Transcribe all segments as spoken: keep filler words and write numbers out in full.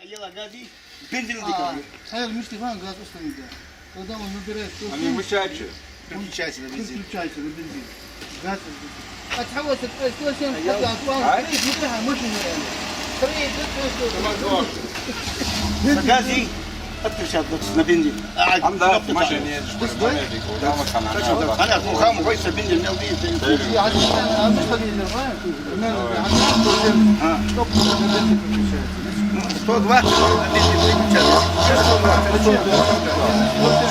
Бензин А, дикий. Хьел мишти ван газ установить. Когда он набирает скорость, Они выключаются. Переключается на бензин. Переключается на бензин. Газ. А чего это? Э, сто семьдесят, А я- а, а? Три, три, а, машина, наверное. Три, три, три, три. Газы отключат, вот, на бензин. А, Там, да, кнопка машина такая. Едет, Пусть, да? Там вот она, Точно, она, да. Она, ну, хам, хочется бензин, мел бензин. А, а, а, а, А. Сто двадцать.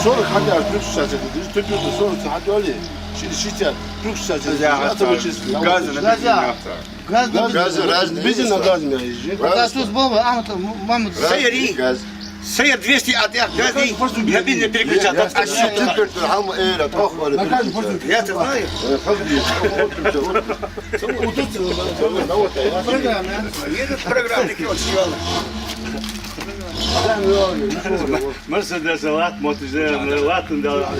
Сорок хотя бы плюс шестьдесят, ты плюс сорок хотя бы, шестьдесят, плюс шестьдесят. Я Это вычислил. Газы на Газа. бензин, нафта. Газ на Газы бензин. Разные. Бензин на газ у меня есть. Газ тут был, а, вот, м-, мама. Разный Сыри. Газ. Сыр двести от газы на бензин переключать. Я, я, А я, всё. Ты, ты, ты, хам, э, это, ох, вали, На каждый переключать. Я это знаю. Э, подожди. Вот, вот, вот. Программа. Едет программник, вот, съел. Мерседес лат, мотиже, лат, да.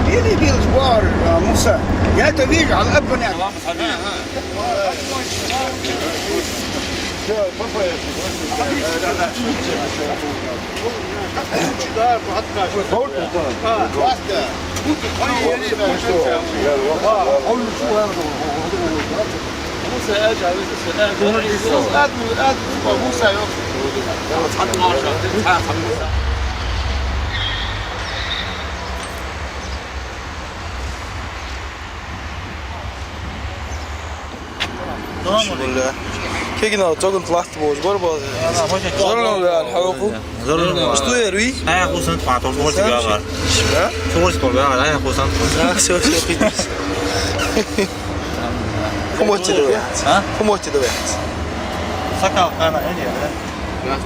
Или бил сбор, а, Муса. Я это вижу, а, а, понятно. Школе. Кегин ал, цогун тлахт боз, гор боз. Зорлун вял, хавку. Зорлун вял. Что я, Руи? А, я хусан, тма, то, что у тебя бар. А? Что у тебя бар? А, я хусан. А, всё, всё, пиздец. Хумоти давай. А? Хумоти давай. Сакал, хана, э, нет, да?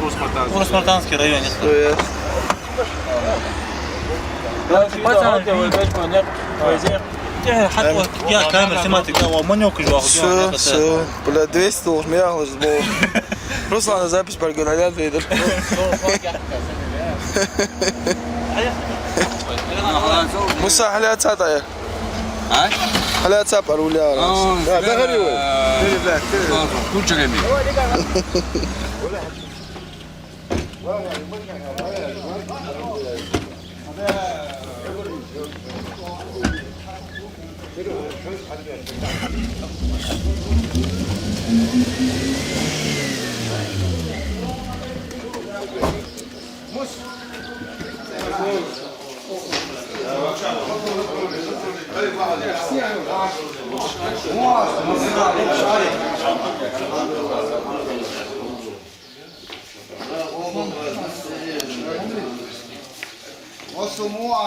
Урус-Мартанский. Урус-Мартанский район, нет? Что я? Пацаны, Э, хат-, вот, я камера снимать, я вот манёк уже, вот, Всё, я всё. Бля, двести долларов, меня, главное, сбыл. Руслан, запись прогоняет, видишь. Муса, халя цата я. А? Халя цапа руля. А, да, да, говорю. Кучерами.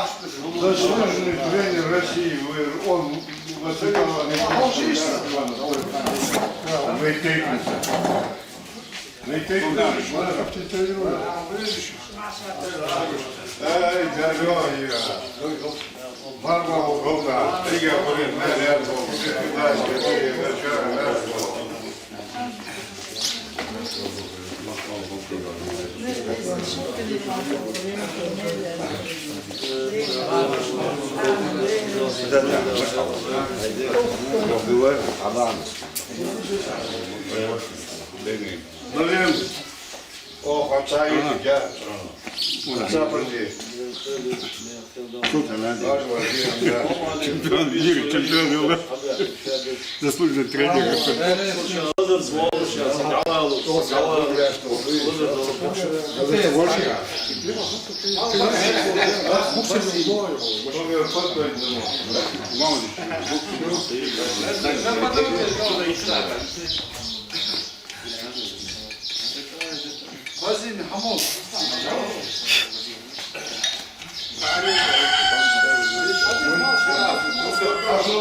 Заслуженный тренер России, вы, он воспитал Александра Ивановича. Вы тыкнете. Вы тыкнете. Эй, дядя, я. Барба, голда. Ты, я, блин, наряд, голда. Ты, ты, да, ты, ты, я, чё, наряд, голда. Блин. О, пацаны, я. Пацаны, подожди. Чемпион мира, чемпион Европы. Заслуженный тренер.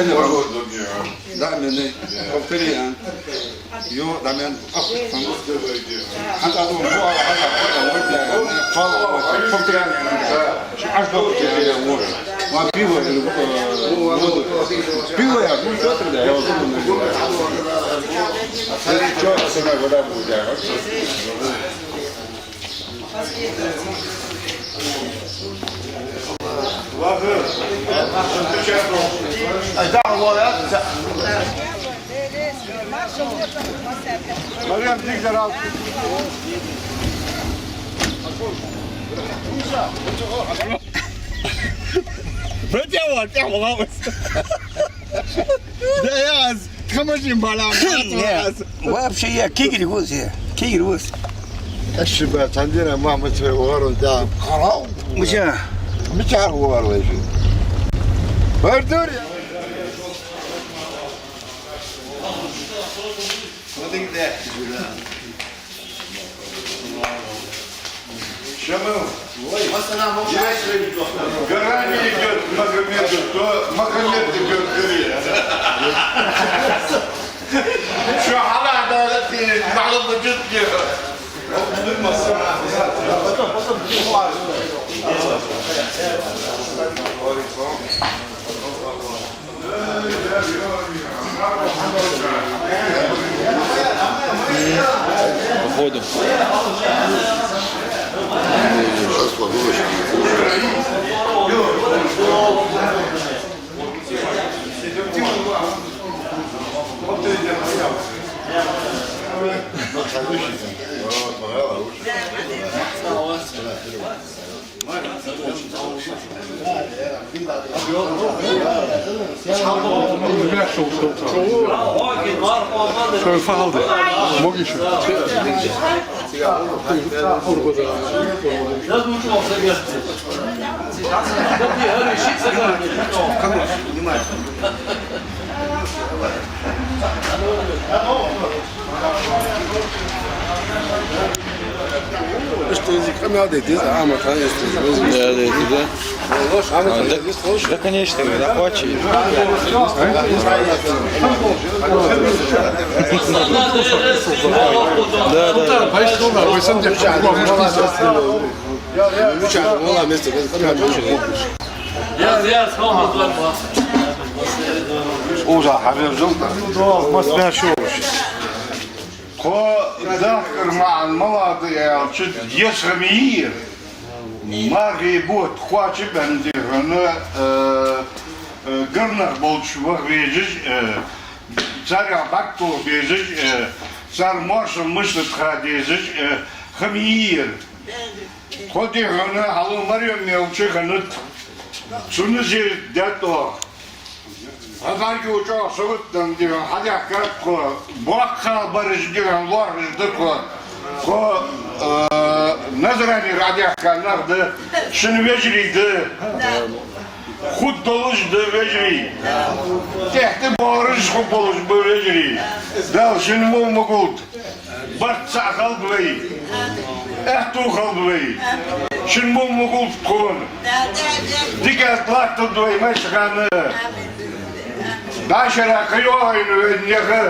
Повторение. Да, мене. Повторение. Йо, да, мен. Ах, хан. Хан, а то, бу, а, а, а, а, а, а, а, повторение. Аж до, э, вот. Вам пиво или, э, воду? Пиво я, ну, что тогда? Я вот думаю, что, что, вода будет, я. Meryem, dik de al. Bırak ya, var ya, olamaz. Ya, ya, az. Kamacım bana. Вообще, я кигри вуз, я. Кигри вуз. Eşi be, sen diyor, Mahmut Bey, var o da. Karav. Mıca. Bir çağır var o işi. Ver dur ya. Hadi gidelim. Şamil. Горами идет Магомеду, то Магомед идет горе. Şu hala da malım vücut diyor. Уходим. Şöyle fahaldı. Mogi şu. Что язык? А надо идти, а мы там есть. Да, да, да. Да, конечно, да, хочешь. Да, да. Уже, а, Кхо дахкар маӀан маладу аьлча, деза хӀама йийр. Мархий бутт кхоача бенна дихана, э, э, гарнах болча ваха везаш, э, царех бӀаргтоха безаш, э, цар моаршал мишта тха дезаш, э, хӀама йийр. Кхо дихана хьало Марем мелча ханат. Цунна зер даьд оха. Хьа бӀаргагу чӀоагӀа совгӀат дан дигӀан хьадаьхкад тхо, боккха бараш дигӀан лоархӀаш да тхо. Тхо, э, Назранера Ӏадаьхка нах да, шун вежарий да. Хургдолаш да вежарий. ТӀехьа тӀа боагӀараш хургболаш ба вежарий. Дала шун во ма гулда. Барт цхьаъ хилба вай. Аьттув хилба вай. Шун во ма гулда тхона. Дика латталда вай массахана. ДӀашара кхайоагӀийна вай наха.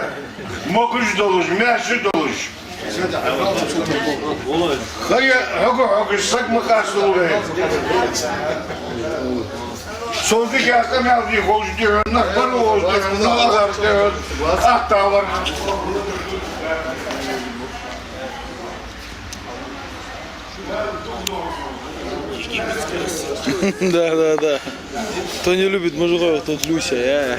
Могаш долаш, маьрша долаш. Хьога, хьога, хьога саг ма къасталва вай. Сов дика къамаьл де ховш дихьа, нах бар ховш дихьа, нах агӀар дихьа, атта вар. Да, да, да. Кто не любит мужиков, тот Люся, я.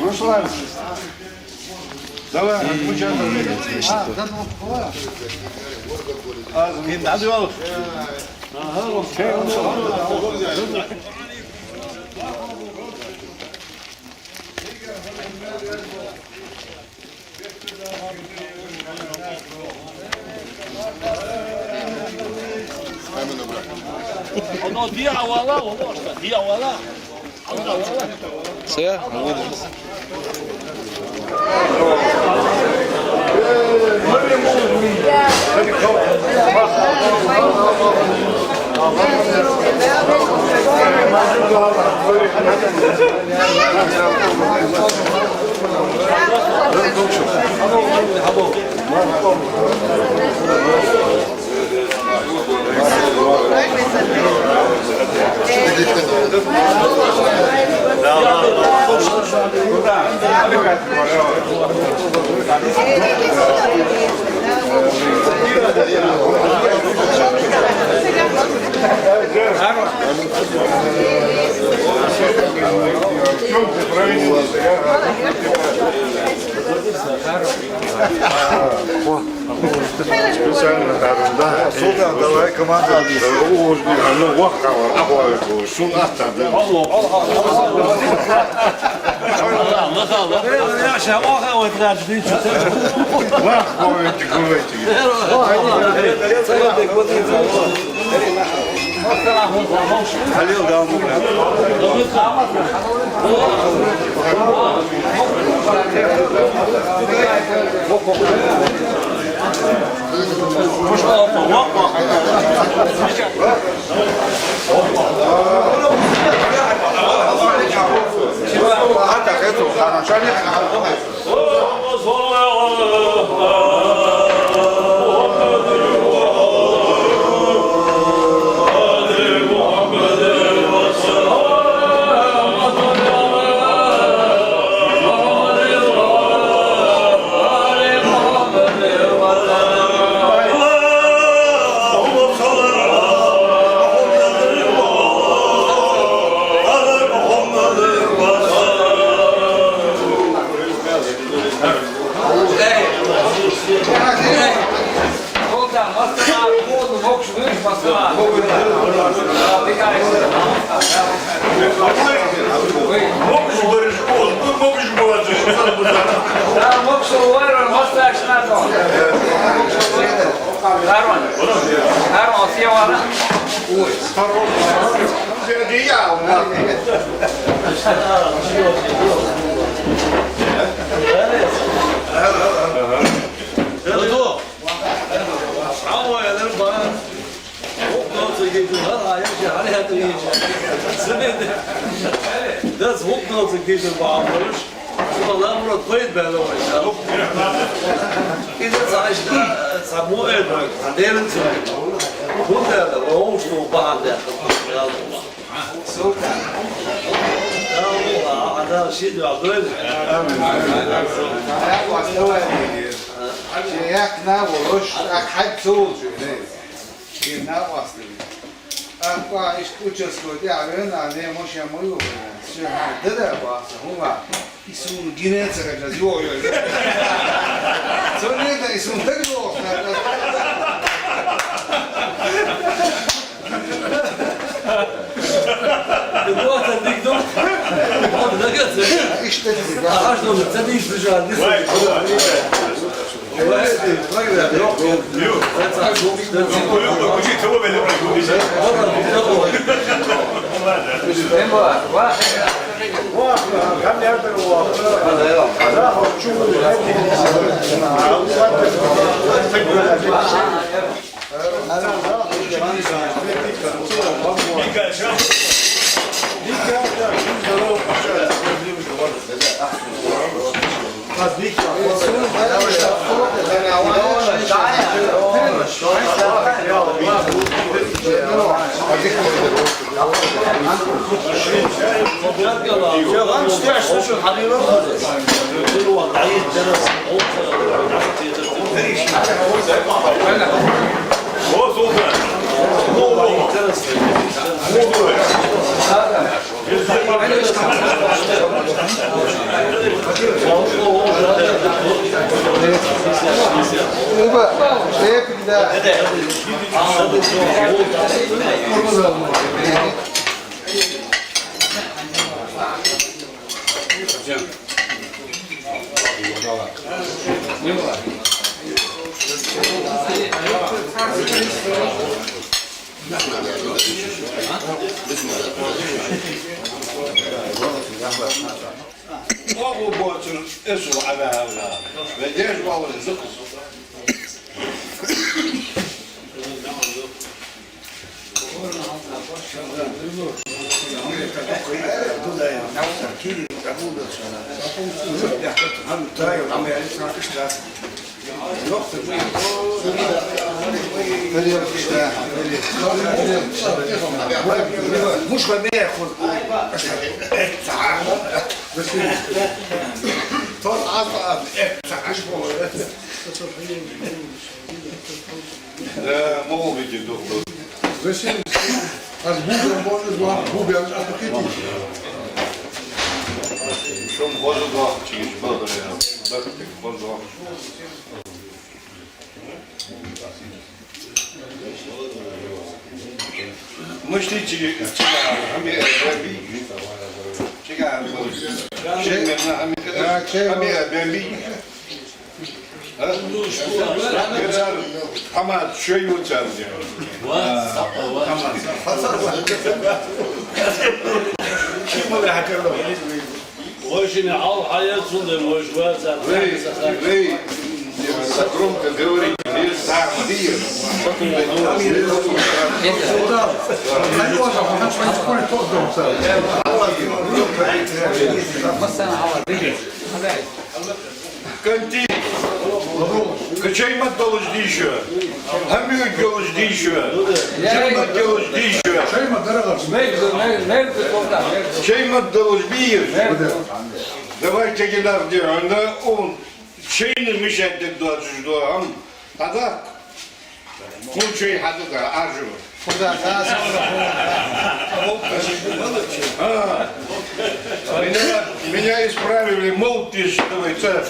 Руслан, давай, отмечаем. Азым. Ага, окей. Оно дьявола, оно что, дьявола. Все, будем. Специально, да. Султан, давай команда. Ну, вах, кавар, ахуй, шул атта. Яша, вах, вах, вах, вах. Халил, давай. Das Hochdeutsch geht über Hamburg. Ist das eigentlich, äh, Samuel, an deren zu. Und der, der Hochschul war der. Султан. Ана ши дугӀдуйла. Амин. Амин. Амин. Амин. Амин. Ши яхна волуш, ах хӀед цул жуне. Ина васни. Ах ва иш участковый, а вен, а не, моша мою. Ши хӀед да баса, хӀума. Исун гинен ца гажаз, йо, йо, йо. Цо не да, исун так йо. Иште. Аш дон, ца диш бижа, диш. Оагу боацар эсул Ӏаваьхьа, вай деша воаллар из да-кх. Да, молодый доктор. Зачем? Аж губы можно, губы аж отпустить. Шум воздух, чиж, благодаря. Бахты воздух. Мышли чиги, чиги, ами, ами, чиги, ами, ами, ами, ами, ами. Амма шоай юцар де. Ва, сапа, ва. Ши мала хакарло. Вошина ал хаяцун де вошва за. Вей, вей. Громко говорите, здесь самое. Массана ала дигис. Канти. Качай мат долаш дийша. Хамюк долаш дийша. Чай мат долаш дийша. Чай мат долаш бийир. Давай тегелар де, анда он чайны мешать де дуачуш дуа, ам. Ада. Хун чай хьадада, аржу. Худа, да, А, меня, меня исправили, молча, что это.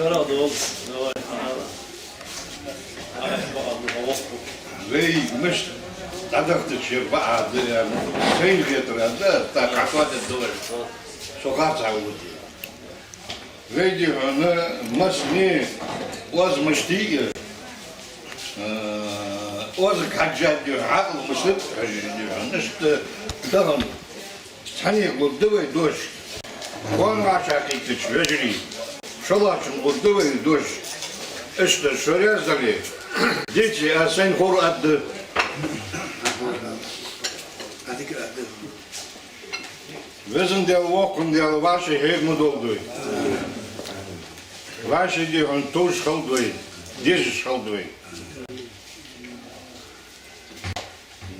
Давай. Вай мишта дӀадахийтача бакъахьа да аьнна, сайна хетар да, тӀаккха хьо дедда вай. Со харцахьа вуди. Вай ди хьона массане оаз мишта я, э, оазга хьежжа ди хьона, Ӏакъла мишта хьежжа ди хьона, иштта тахан цхьанне гургда вай дош. Кхоана вӀашагӀкхийттача вежарий, шоллагӀчун гургда вай дош. Иштта шо раьза дале, деце, аз сайна ховр аргда. Везан Даьла, Воккхан Даьла, вӀаший хьега ма долда вай. ВӀаший ди хьона товш хилда вай, дезаш хилда вай.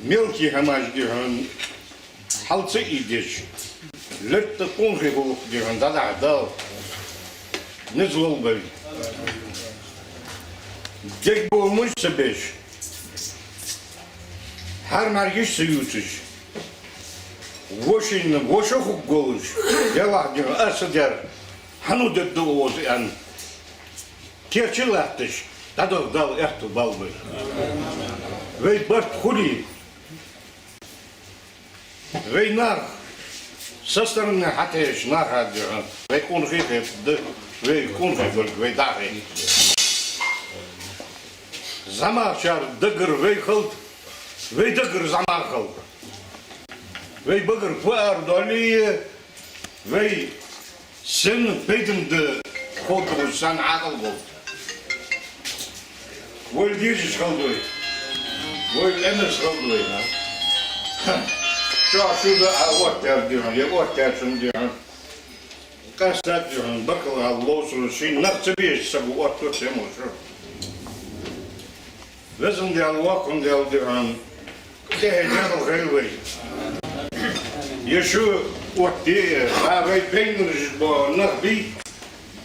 Мелкий хӀамаш ди хьона хьал ца ийдеш, лерттӀа къонахий гӀулакх ди хьона дӀадахьа Дала низ лулба вайна. Дегабовлаш ца беш, хьар-мхьаргаш ца ювцаш, вошийна воша хургволаш, ялахь ди хьона аса дер, хьан у дедда оаз аьнна, керча латташ, дӀадала Дала аьттув балба вайна. Вай барт хуле, вай нах, со стороны хьатӀаеш нах а ди хьона, вай къонахий хетаргда, вай къонахий барг вай дӀахайт. ЗӀамагӀчар даггара вай хилда, вай даггара зӀамагӀа хилда. Вай багара фу арадоале а, вай сенна пайдана да ховргда, сенна Ӏакъал болба. Вай дезаш хилда вай. Вай энарс хилда вай. Чохь шу да а оттаьр ди хьона, е оттаьчун ди хьона. Къаьстта ди хьона, баркал ловсур, шийна нах ца безаш саго оттор сема шу. Везан Даьла, Воккхан Даьла ди хьона, тӀехье декъала хийла вай. Е шу оттае, а вай пайхамараш бола нах бий,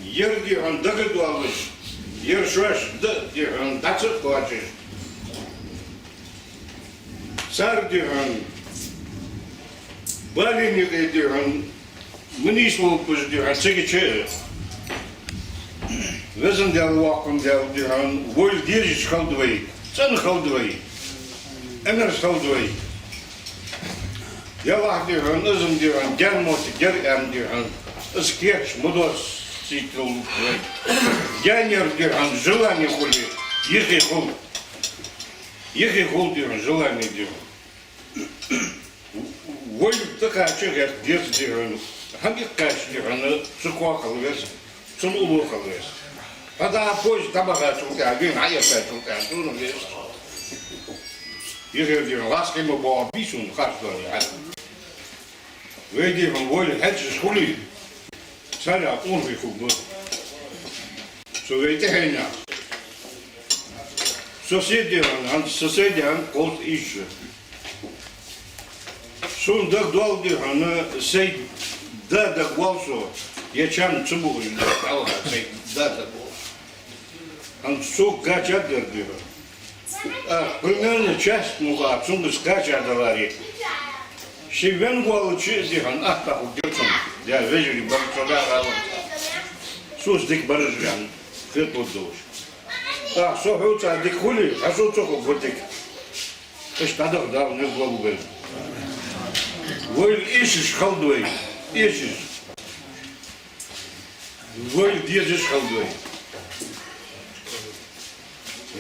ер ди хьона дага а доаллаш, ер шоаш да ди хьона дӀа ца а кхоачаш. Цар ди хьона, балийна юкъе ди хьона, ма нийслургбаш ди хьона цига чу. Везан Даьла, Воккхан Даьла ди хьона, вай дезаш хилда вай, цӀена хилда вай, энарс хилда вай. Ялахь ди хьона, азам ди хьона, гаьна моттиг яр аьнна ди хьона, аз кийча ма доссийта вай. Гаьннера ди хьона, желание хуле, юхе хул. Юхе хул ди хьона, желание ди хьона. Вай тӀакхача гӀерта деза ди хьона, хьан иккхача ди хьона, цу кохал веза, цун уллохал веза. Хьо дӀа поезд дӀабахачул тӀехьа, вийна хьаэцачул тӀехьа, цунах веза. Ихер ди хьона, ласкхий ма боху бий суна, харцдоне хьаьта. Вай ди хьона, вай хьаьжаш хуле, царех къонахий хургба. Со вай тӀехьенех. Соседи хьона, хьан соседи хьона кховзткъа ийс шу. Суна дагадоал ди хьона, сай да дагавоал со, е чам ца буъаш дӀаваха сай да дагавоал. Хьан цо кхача дер ди хьона. А, примерно часть мукъа цунгара кхача даларе. Ши вен волча ди хьона, атта хӀу герцун. Я вежарий бар со да гӀала. Сус дика бараш ган, хет луд долаш. А, со хьоца дика хули, а со ца ху гу дика. Иш тадах дал не злобу бен. Вай ишиш халдвай, ишиш. Вай дезаш халдвай.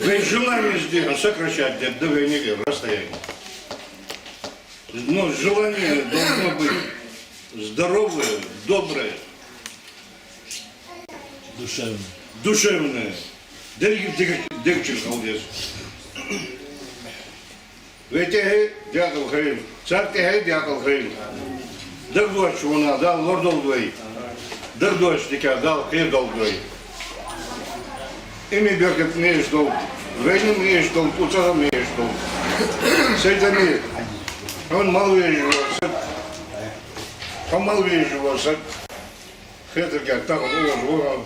Вай желание здесь сокращать, да, да, вай не расстояние. Но желание должно быть здоровое, доброе. Душевное. Душевное. Дерги дег-, дегчил халдес. Вай тӀехье декъал хилла, цар тӀехье декъал хилла. Дагадоацаш вуна Дала лорадолда вай. Дагадоацаш дика Дала кхедолда вай. Ими беркат меш долда, вайна меш долда, уцага меш долда. Сайдами, хьона мал вежа вар саг, хьо мал вежа вар саг. Хетаргар тахана оза вара.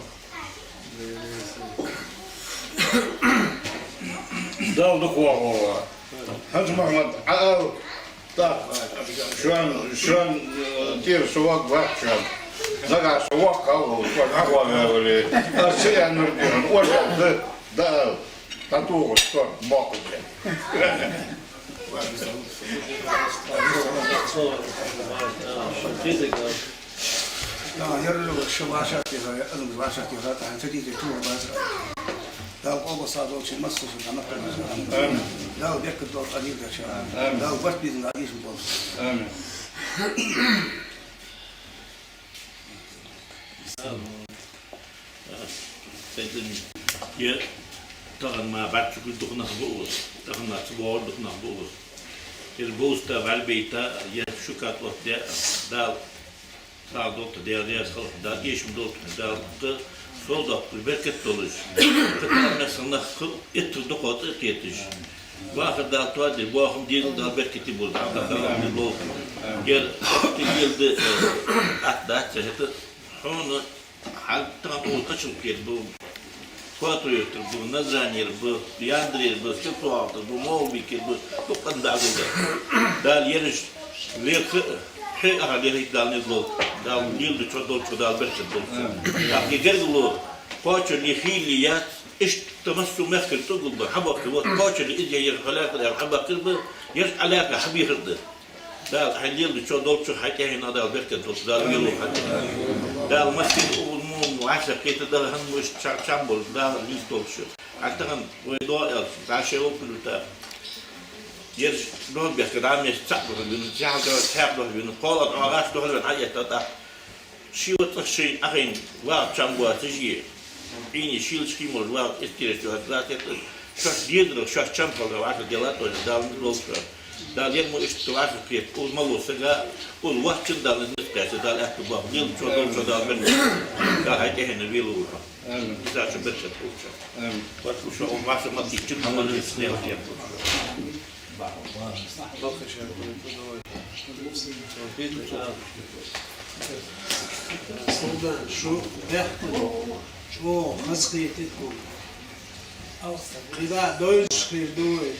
Дала дукха вахавала. Хьажа Мухьмад, Ӏа ал, тӀаккха шоан, шоан, э, тӀера совгӀат баккха шоан. Загас воккал, вот, вот, вот, вот, вот. А все я нурдиран, вот, да, да, тату, что, мог уже. Дала, ер шу ваша тиха, азам ваша тиха, тан цади де тур база. Дала къобал садол чи масса шу гана. Амин. Дала беркат дол адил да ша. Амин. Дала барт бизн адил дол. Амин. Сен, е, тахан ма бачча гүл духнах бугус, тахан ма цубор духнах бугус. Ир буста валбейта, е шукат вот де, дал, садолта де, де, сал, да, ешим долта, дал, да, солдат, беркет долуш. Кытан насынах, ит духот, ит етиш. Бахыр дал туа де, бахым дил дал беркети бул, дал, дал, дал, дал, дал. Гер, ти дил де, э, ат да, чехет, хону, Хьалтан у тачул кер бу, Патриотер бу, Назанер бу, Яндрер бу, Скепуалтер бу, Молбикер бу, тукъан дагулда. Дал ериш верх, хе, ага, лерих дал не зло. Дал лил ду чо дол, чо дал берче дол. Так, егер гло, почо ли хили ят, иш тамассу мехкер тугул бу, хабакер, вот, почо ли из я ер халяка, хабакер бу, ер аляка, хабихер да. Дал хьалил чо долчу хьакӀехьина Дала беркат долчу Дала вилу хьакӀ. Дала масин угул мун ваша кета Дала ханмуш чам чам бол Дала лис долчу. Аттаган вай доа эл, даше окулута. Ер дол бехка дамеш цак дол вин, чам дол чам дол вин, колат агаш дол вин, аята да. Ши вацах ши ахин вар чам буа тижи. Ини шил ши мол вар истиреш вар затет. Шаш дедро, шаш чам палра вар дела то дал долчу. Дал ему ишт вар кет, уз малу сага, уз вахчин дал не скаче, дал ат бах, дил чо дол чо дал бен. Дал хай техен вилу. Амин. Иса чо бен чо. Амин. Вот уж он ваша мати чин хаман не снел. Солдан шу бехкун, чӀогӀа хазахетаргва. КхидӀа дойзуш хир ду вай,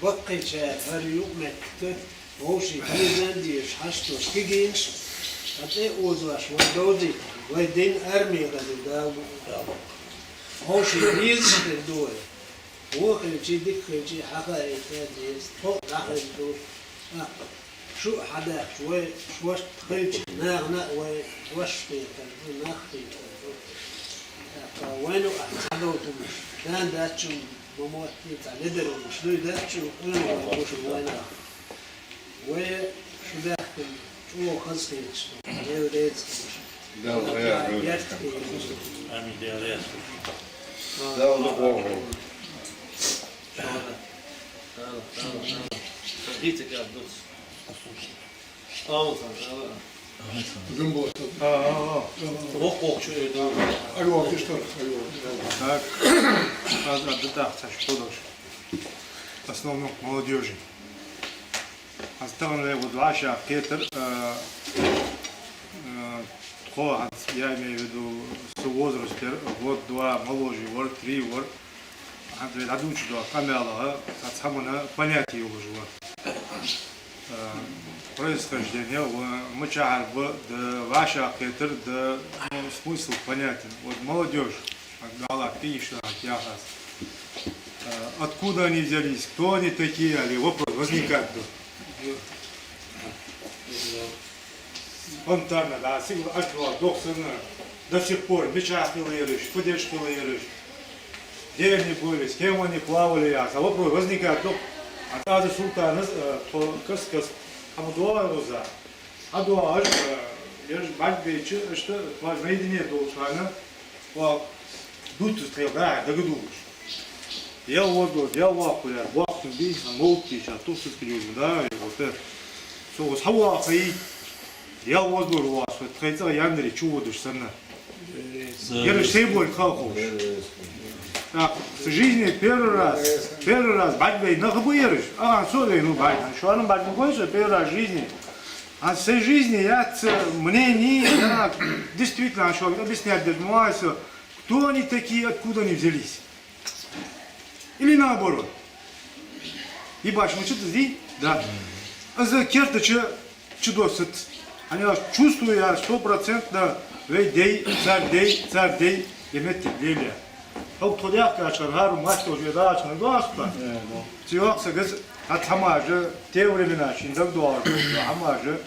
баккхийчаьрга хӀара юкъаметтиг, вовшийн хӀезан дезаш, хьашташ кигийна, ткъа тӀе а озош вай довзийтар, вай дин армера ду Дала. Вовшийн дезаш хир ду вай. Вон хилчи, дика хилчи, хьаха а итта деза, тхо а дӀахилла ду. А, шу а хьадаьхча, вай шоашта хилча, нахана а вай дош хетар ду, нах хетар ду. ТӀаккха вайна а хьадовтамаш, дан даьччун ма моттий, цхьа ледар волуш, дуй даьччун, къуьйна вай гуш вайна. Вай шу баьхкина чӀогӀа хазахеташ ду, Дела реза хуьлда. Дала хаяр хьоьжуш. Амин, Дела реза хуьлда. Дала дукха вахар. Дийца кад дуц. Ала сан, ала. Гым бо. А, а, а. Вок, вок, чу э, да. Алло, ты что? Алло. Так. Аз а дата цаш подош. В основном молодёжи. Аз таган вай вот ваша кхетар, э, э, тхо, я имею в виду, со возраст, год-два моложе вар, три вар. ХӀанз вай дӀадучу дола къамелага, цхьа цхьамана понятие йолуш вар. Э, происхождение, ва мичахьара ба, да, ваша кхетар, да, ну, смысл понятен. Вот молодёжь, хӀанз дала кхийша яхас. Э, откуда они взялись, кто они такие, али вопрос возникает, да. Спонтанно, да, сигла аш дола дохсана до сих пор мича хила ерыш, кудеш хила ерыш. Где они были, с кем они плавали, а за вопрос возникает, ну, а та же султан, э, то кас-кас, а мы дуа роза. А дуа аж, э, я же бать бейчи, что, наедине долчана, Ва дуттус тхел да, дагадугуш. Я воздур, я вахуя, вахтун би, а мовти, ша тусус килюзу, да, и вот это. Со ус хава хай, я воздур вас, вот тхай ца яндри чу водуш санна. Ярыш сей боль хал хош. Так, в жизни первый раз, первый раз бать бей, на хабу ярыш. А, со лей, ну, бать, шо она бать, ну, больше, первый раз в жизни. А в своей жизни я ц-, мнение, я действительно, что объяснять даже, ну, а всё. Кто они такие, откуда они взялись? Или наоборот? Ибаш мучит зи? Да. Аз керта чу, чу досит. ХӀана аьлча чувствую я стопроцентно вай дай, цар дай, цар дай, я меттиг лелая. ХӀанз тхо дехкачар хӀара мастер уже дача на доста. Ци вахса газ, а тамажа, те времена шин даг доагӀа, тамажа,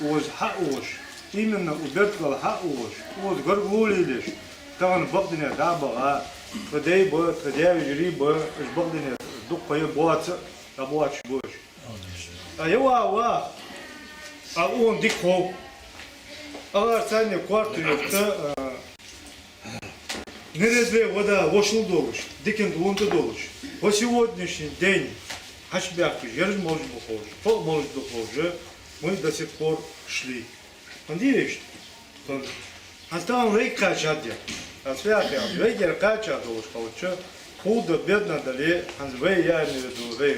оз хьа ош. Именно у беркал хьа ош. Оз гаргулилеш. Тахан бакъдине да багӀа. Тха дай ба, тха дай жири ба, аш бакъдине дукха я боаца, да боач бош. А я ва ва, а он дик хов. Агар царна квартиру та, а, не резле вода вошул долуш, дикин дулунта долуш. По сегодняшний день хачбяхки жерж молж бухож, то молж бухож, мы до сих пор шли. Понимаешь? Тон. Астан вай качат я. Асвяхи, вай гер качат долуш халча. Худо бедно дали, ханз вай, я имею в виду, вай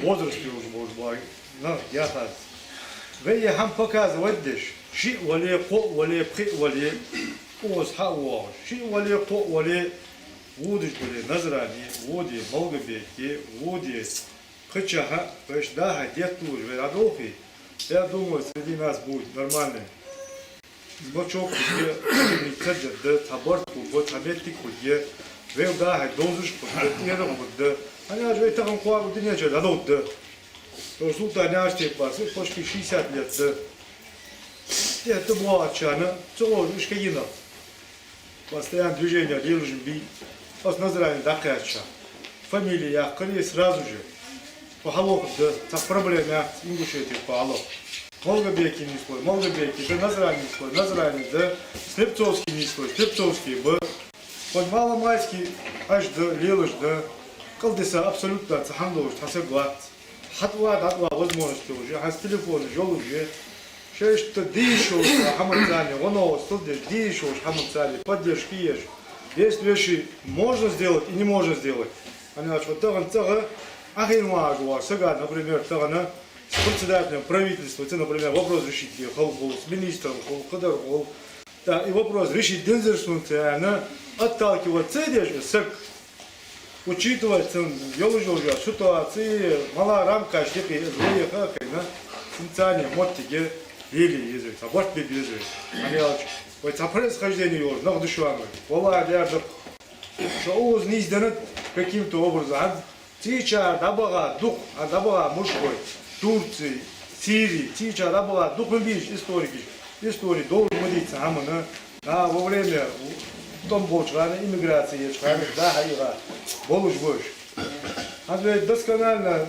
возраст уже может быть. Но я так. Вай я хам показывать деш. Ши вале, ко вале, пхи вале. Оз ха вож. Ши вале, ко вале. Вудиш вале, Назрани, вуди, Малгобеки, вуди. Кхычахьа, то есть, да, хьа, дед тоже, вай, Адолфи. Я думаю, среди нас будет нормальный бачок, где цадда, табарт, кубот, хаметик, где вел, да, хьа, дозуш, кубот, нерв, кубот, да. Они аж это он куа, где не чё, да, да. То есть, тут они аж те пасы, почти шестьдесят лет, да. Это была чана, целого, ишка, гина. Постоянно движение лилжин би. Ос Назрани дакъяча. Фамилия яхкъали сразу же. Пахалок да, ца проблема, Ингушетия пахалок. Малгобеки не слой, Малгобеки да, Назрани слой, Назрани да, Слепцовский не слой, Слепцовский б. Хоть Маломайский аж да, лилж да. Калдиса абсолютно ца хандолж, ца соглас. Хатва, датва возможность уже, хас телефон жол уже. Шесть дишо хамацани, воно студия дишо хамацани, поддержки еш. Есть вещи можно сделать и не можно сделать. Они аж вот так, так, ахин лагуа, сага, например, так, с председателем правительства, ты, например, вопрос решить, хол, хол, с министром, хол, кадар, хол. Да, и вопрос решить, дензер сунца, она отталкиваться, сек. Учитывая, цен ёлу-ёлу ситуации, мала рамка штыки из выеха, кайна, синцани моттиге, вели езы, саборт биб езы. Они алч, вот со происхождение ёлу, нах душуамы. Вала дярдык, что уз низденет каким-то образом. Тича дабага дух, а дабага мужской, Турции, Сирии, тича дабага дух бич истории, истории должен быть самана. А во время том болчгана, иммиграции ечгана, да, хайга болуш бош. Хазбе досконально,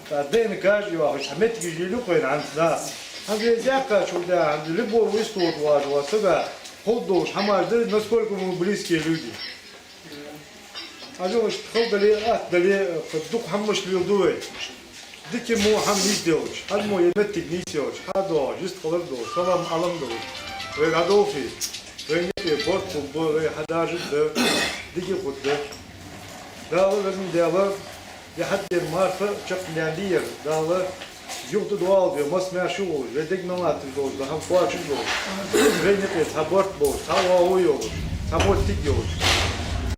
да, Д Н К жива, хоть метки жилю кой нан, да. Хазбе зяка чуда, любой историю важу, особенно ход долуш, хамаж, да, насколько мы близкие люди. Ажо иш халдали, атдали, дух хаммаш лил дуй. Дики мо хам низ делуч, хад мо еметтик низ делуч, хадо, жист халар до, салам алам до. Вай гадолфи, вай не борт футбол, вай хадажи да, дики худ да. Дала везн дела, я хад дер марфа, чак няндиер, дала, юхт дуал ве, мас мяшу вол, ве дег налат вол, да хам куачи вол. Ве не пет, ха борт вол, ха вау вол, ха мот тик вол.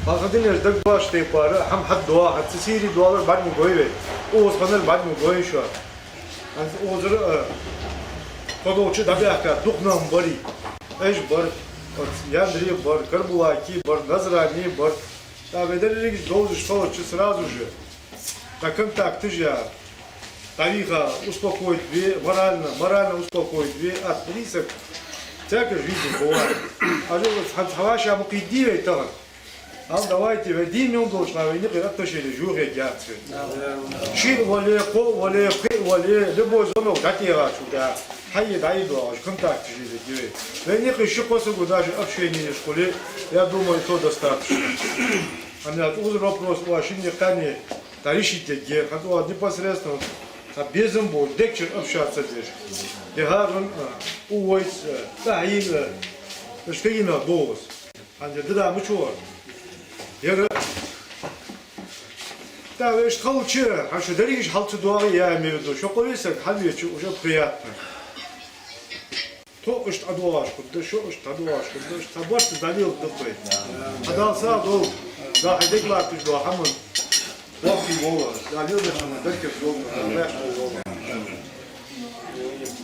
Ха хадин еш даг баш те пара, хам хад дуа, хад сири дуалар бад му гой ве. Оз ханар бад му гой шо. Озр, э, подолчи дабяка, дух нам бари. Эш бар, вот, яндри бар, карбулаки бар, назрани бар. Да, ведь религия должен что сразу же. На контакты же. Тариха успокоить ве, морально, морально успокоить ве, от рисок. Всякая жизнь бывает. А же вот хаваша мукидиве таган. А давайте, ведь дим он должен, а не отношения жуге гяцы. Шир вале, ко вале, пхи вале, любой звонок дать я сюда. Хайе дай до, контакт же диве. Ведь не хочу косу даже общение в школе. Я думаю, то достаточно. А мне вот вопрос по ошибке кани. Та решить де, хатуа непосредственно, та безым бо, декчер общаться деш. Дехарун, увойс, та ин, эшкегина боос. Анде да мучуа. Яра, та веш халче, а что дариш халцу дуа, я имею в виду, что повесок, халвечу уже приятно. То ишт адуаш кудда, шо ишт адуаш кудда, ишт табаш далил дыппай. Адал са дол, да хайдек лартыш до хамын. Вахи вола, далил да хамын, деркер дол, да вяш дол.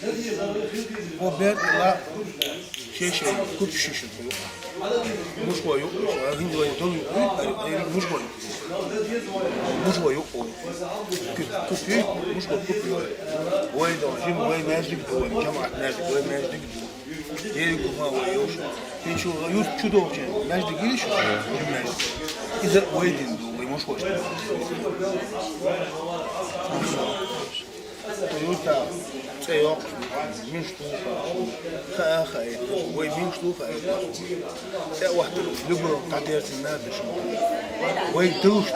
О бер ла шеше куп шеше. Мужской юкъ, а гинди вай дол юкъ, а мужской. Мужской юкъ. Куп, куп, мужской куп. Вай дол, жим, вай междик, вай жамаат междик, вай междик. Ери кума вай ёш. Сен чула юрт чу долчен, междик иш, жим междик. Иза вай дин ду, вай мужской. Юрта цӀе йоккхуш, мин шлуха, хаа, хаа, вай мин шлуха, цӀе вахтар, любой кадерцин надо, вай душ,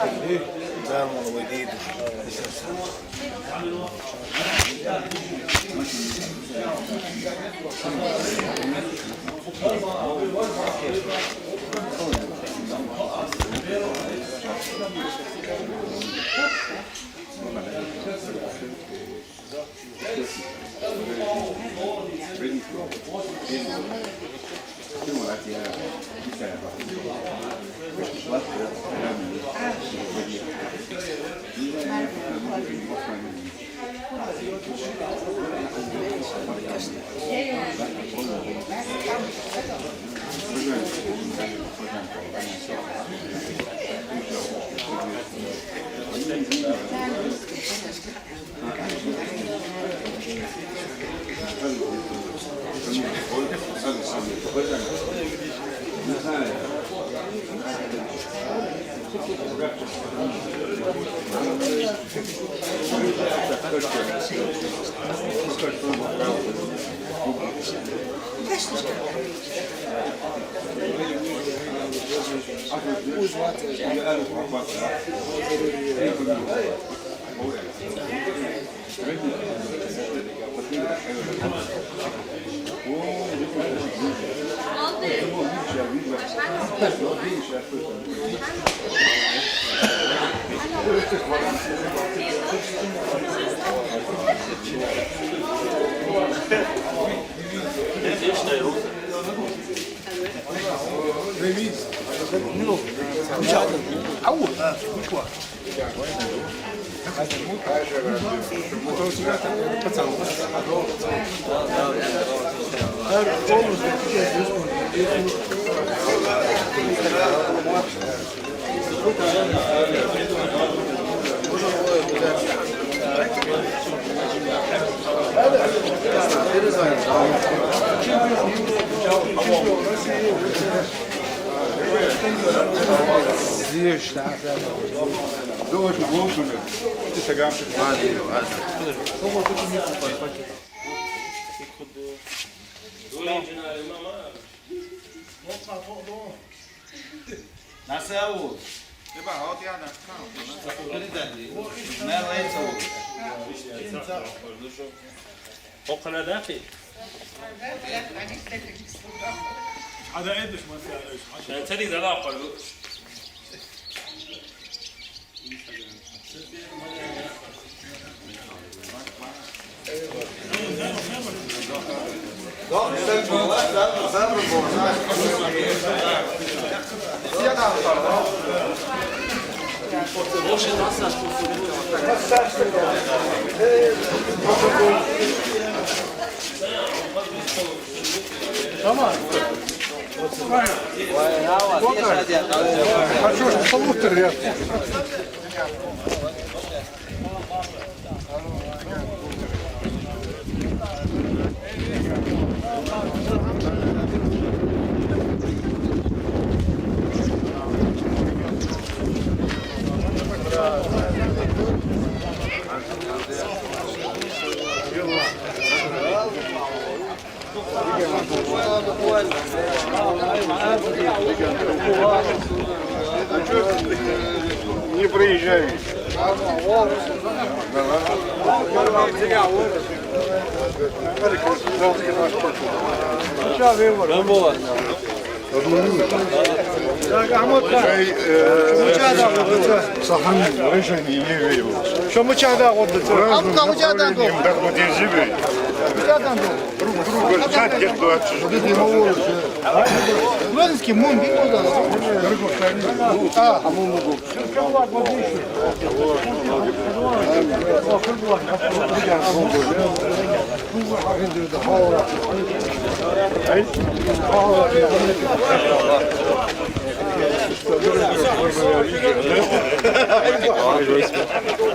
да, мол, вай дедуш. Nasıl? Okana da ki. Sen seni de la. Tamam. Хочу, чтобы получше, я. Не проезжай. Чё, Вимур? Чай, э, сахам решение не верю. Чё мы чада вот это? Амка, мы чада. Друг друга сжать, где кто отсюда. Венский мун, бил куда? А, а мун могу.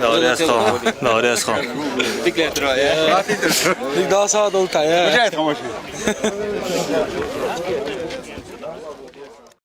Doğru yazdı. Doğru yazdı. Dik daha sağ dolu tay, he.